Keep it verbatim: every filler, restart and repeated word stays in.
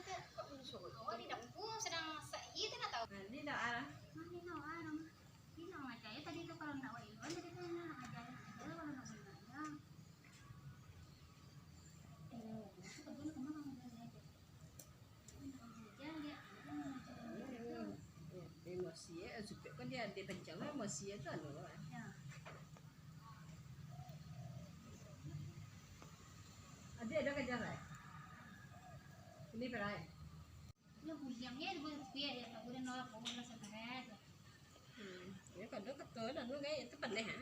Kok menyuruh? Awak di dapur sedang masak, iya tu nak tahu. Nah, ni dah arah. Nah, ni dah arah. Ni nak ngajar ya tadi tu, kalau nak buat iluan tadi tu nak ngajar. Kalau nak buat iluan. Eh, itu kebun kemana ngajar aja. Ngajar dia. Hmm. Eh, emosi ya, supaya kan dia, dia kencang emosi ya tu anu. Ya. Ade ado ka jalan? Ini berai. Yo, buliang ya, buliang ya, buliang nolak, buliang rasa berat. Hmm, ya, kalau kata lah, lu kayak itu pernah, ha?